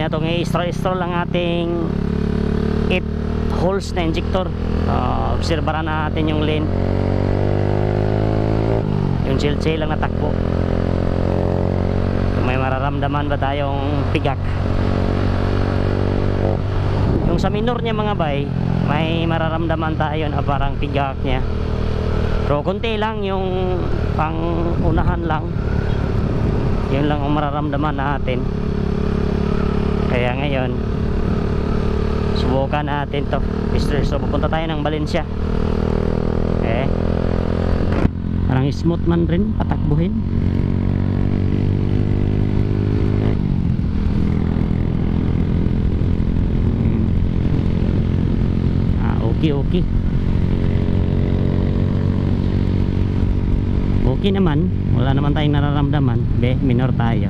Ating i-stroll-stroll lang ating 8 holes na injector. Obserbaran natin yung lane, yung chill-chill lang na takbo, kung may mararamdaman ba tayong pigak. Yung sa minor niya mga bay, may mararamdaman tayo na parang pigak niya, pero konti lang, yung pang unahan lang, yun lang ang mararamdaman natin. Kaya ngayon subukan natin to, Mr. So pupunta tayo ng Valencia. Eh, parang smooth man rin patakbuhin. Ah, okay, okay. Okay naman, wala naman tayong nararamdaman. Be, minor tayo.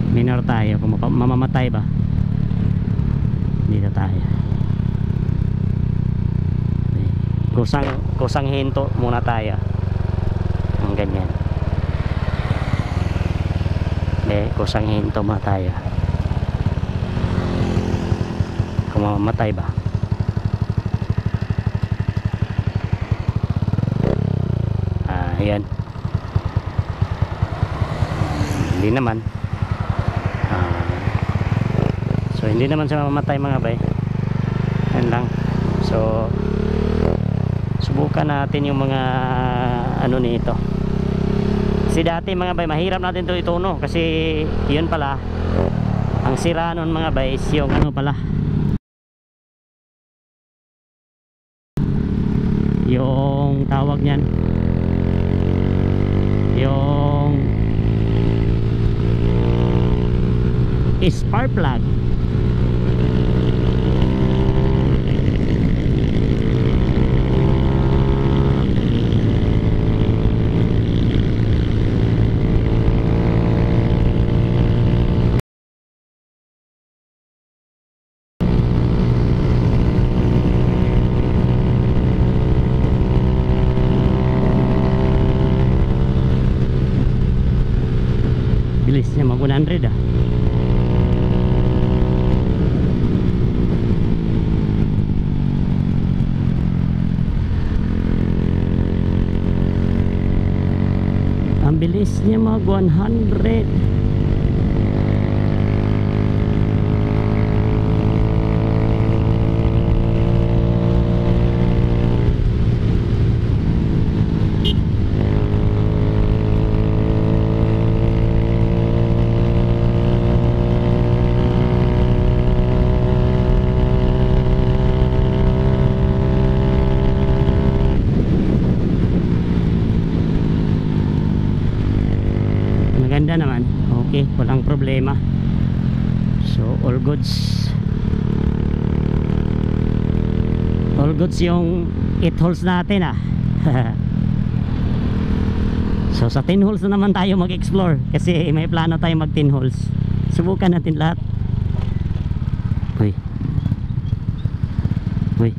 Minor tayo, kung mamamatay ba? Dito tayo. Kusang hinto muna tayo. Ang ganyan. Be, kusang hinto muna tayo. Kung mamamatay ba? Ah, ayan. Hindi naman. So hindi naman siya mamamatay mga bay. Yan lang. So subukan natin yung mga ano nito. Kasi dati mga bay, mahirap natin to ituno kasi yun pala ang sira nun mga bay is yung ano pala, yung tawag niyan, yung spark plug. Bilis niya mag 100 ah. Ang bilis niya mag 100. Maganda naman, okay, walang problema. So all goods, all goods yung 8 holes natin ah. So sa 10 holes na naman tayo mag-explore kasi may plano tayo mag 10 holes. Subukan natin lahat. Uy. Uy.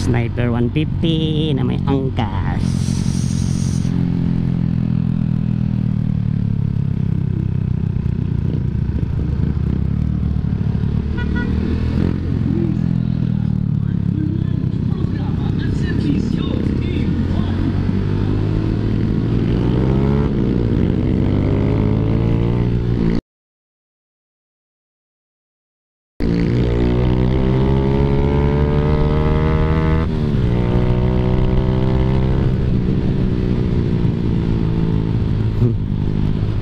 Sniper 150 na may angkas.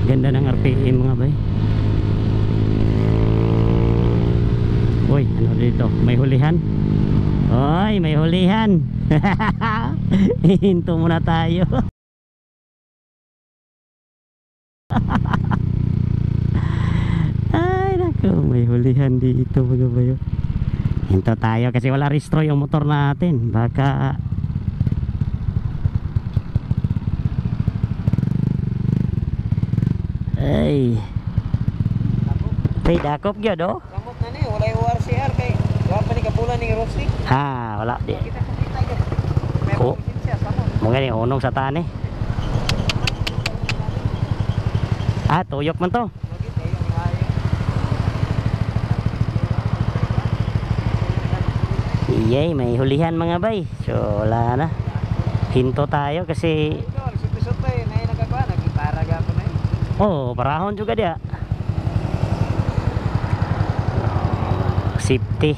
Ganda ng RPM mga bay. Uy, ano dito? May hulihan? Uy, may hulihan. Hinto muna tayo. Ay, naku, may hulihan dito mga bayo. Hinto tayo kasi wala restro yung motor natin. Baka ay, Tay dakop gyud oh. Samot na ni, walay ORCR kay wa pa ni kabulan ning Rossi. Ha, wala di. Kita sa kita gyud. May Oh. lisensya samot. Mo gani unong sa tani. Ah, tuyok man to. Lagi tayo ang hayo. Yay, may hulihan mga bay. So, wala na. Hinto tayo kasi Idol, suti-suti, na nagagawa, nagipara ga ko na eh. oh, parahon juga dia. Safety.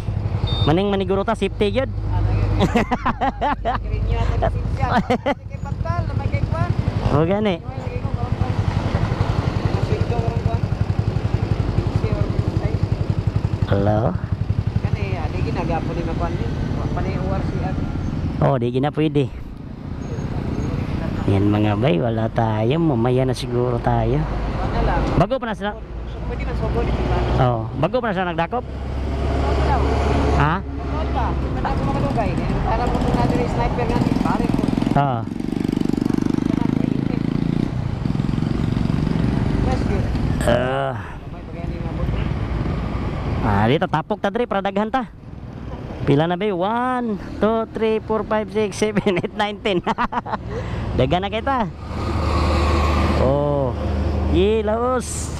Maning maniguro ta safety gyud. Ano yun? Kirinyo at lisensya. Kay Bakal, na may kay Kwan. O gani. Yung lagi ko karon pa. Masweldo karon kwan. Si or say. Hello. Kani adi ginagapon ni makuan ni. Wa pa ni ORCR. Oh, di gina pwede. Yan mga bay, wala tayo. Mamaya na siguro tayo. Kuan na lang. Bago pa na sila. So, pwede man sugod di ba? Oh, bago pa na sila nagdakop. Wala. Ha? Wala pa. Wala ko makadugay. Para mo kung natin yung sniper nga pare ko. Oh. Kana may init. Yes, good. May bagay ni mabot. Ah, dito tapok ta dre para daghan ta. Pila na ba? 1, 2, 3, 4, 5, 6, 7, 8, 9, 10. Daghan na kita. Oh. Ye, laos.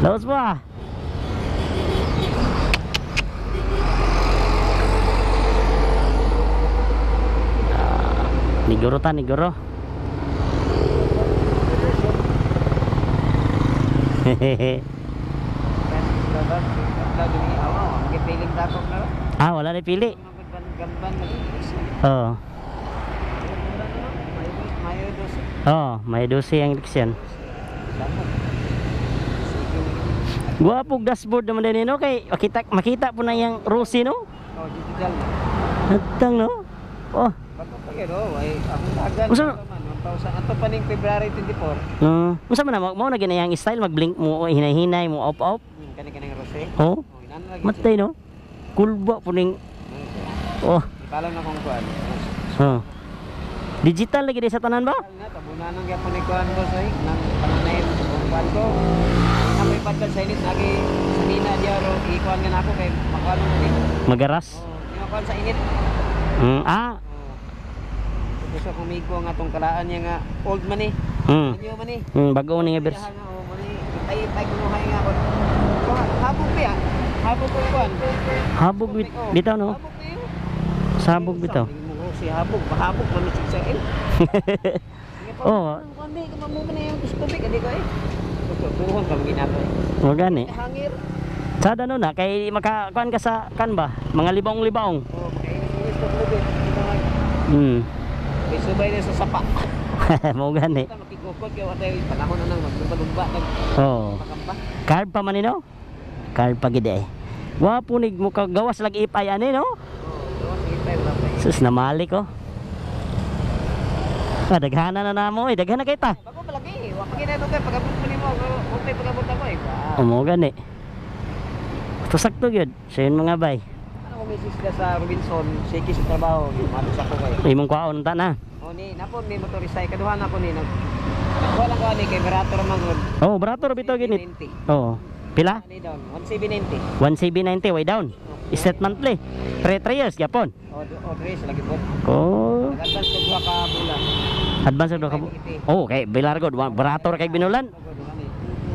Laos ba? Ah, niguro ta, niguro. Yes, dapat lagi ni awa, magipiling dakop na. Ah, wala na pili. Gamban lagi. Oh. Mayo 12. Oh, may 12 ang eleksyon. Samot. Sige. Guwapog dashboard naman din no kay makita makita po na yang Rossi no. Oh, digital na. Atang no. Oh, Bago pa yun, oh, ay, akong tagan. Usa- Man, 1,000. Ato pa ning February 24. Unsa man na mao na ginayang style mag-blink mo hinay-hinay mo off off. Kani kaning rose. Oh, Oh, inan lagi. matay no. Kulba po ning oh. Ipalam na kong kuan. Oh. Digital lagi di sa tanan ba? Na tabunan ang gyapon ni kuan boss ay nang pananay kong kuan ko. Nang may padkal sa init lagi sa nina diya ro ikuan nga nako kay makuan mo ni. Magaras. Oh, di makuan sa init. Ah. Oh. Gusto kong migo nga tong kalaan niya nga old man eh. New man eh. Bago ni nga bers. Nga, oh, man eh. Tay tay kunuhay nga kon. So, habog pa ya. Habog ko kuan. Habog bitaw no. Habog pa yun. Sabog bitaw. Si habog, mahabog man si sa il. Oh. Kuan di ka mo man yung gusto tubig adi ko eh. Gusto tuhon ka ginato eh. Mo gani. Hangir. Sada no na kay makakuan ka sa kan ba? Mga libaong-libaong. Oh, makainis-inis ko tubig. May subay na sa sapa. Mo gani. Kita makigukod kay wa tayo panahon na nang maglumba-lumba nag Oh. pakamba. Carb pa man ni no? Carb pa gid eh. Gwapo ni mo ka gawas lagi ipay ani no? Oh, gawas ipay wala pa. Sus namali ko. Ah, daghana na namo eh, daghana kay ta. Bago pa lagi, wa pa gid kay pagabot pa nimo, pero pagabot ako eh. Wow. Mo gani. To sakto gyud. So yun mga bay. Ano kung misis ka sa Robinson, sige sa trabaho, matos ako kay. Imong kwaon ta na. O ni, napon may motorisay kaduhan ako ni nag Nagkuha lang ko ani kay Merato ra man gud. Oh, barato ra bitaw ginit. 170. Oh. Pila? Ani down, 1790. 1790 way down. Is that monthly? 3 3 years gyapon. O o tres lagi po. Oh, Nag-advance ko duha ka bulan. advance ra ka. Oh, kay Bilargo, barato ra kay binulan.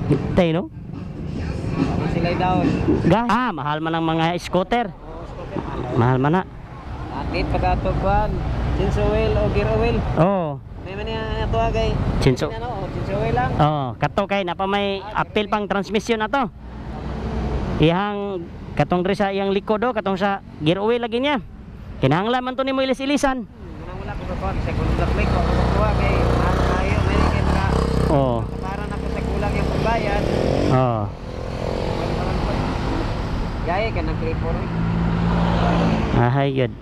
Hintay no. Ako sila down. Ga, ah, mahal man ang mga scooter. O scooter mahal. Mahal man na. Atit pagkato kuan. Chinso wheel o gear oil. Oh, May man niya ato kay. Chinso. Ano, o chinso wheel lang. Oh, kato kay napa may apil pang transmission na to. Iyang katong diri sa iyang likod oh, katong sa gear oil lagi niya. Kinahanglan man to nimo ilis-ilisan. Manang wala ko kuan sa kulang black ko ko kuha kay mahal kayo may kay maka Oh. para na ko sa kulang yung pagbayad. Oh. Gaya ka ng 3-4 eh. Ahay gyud.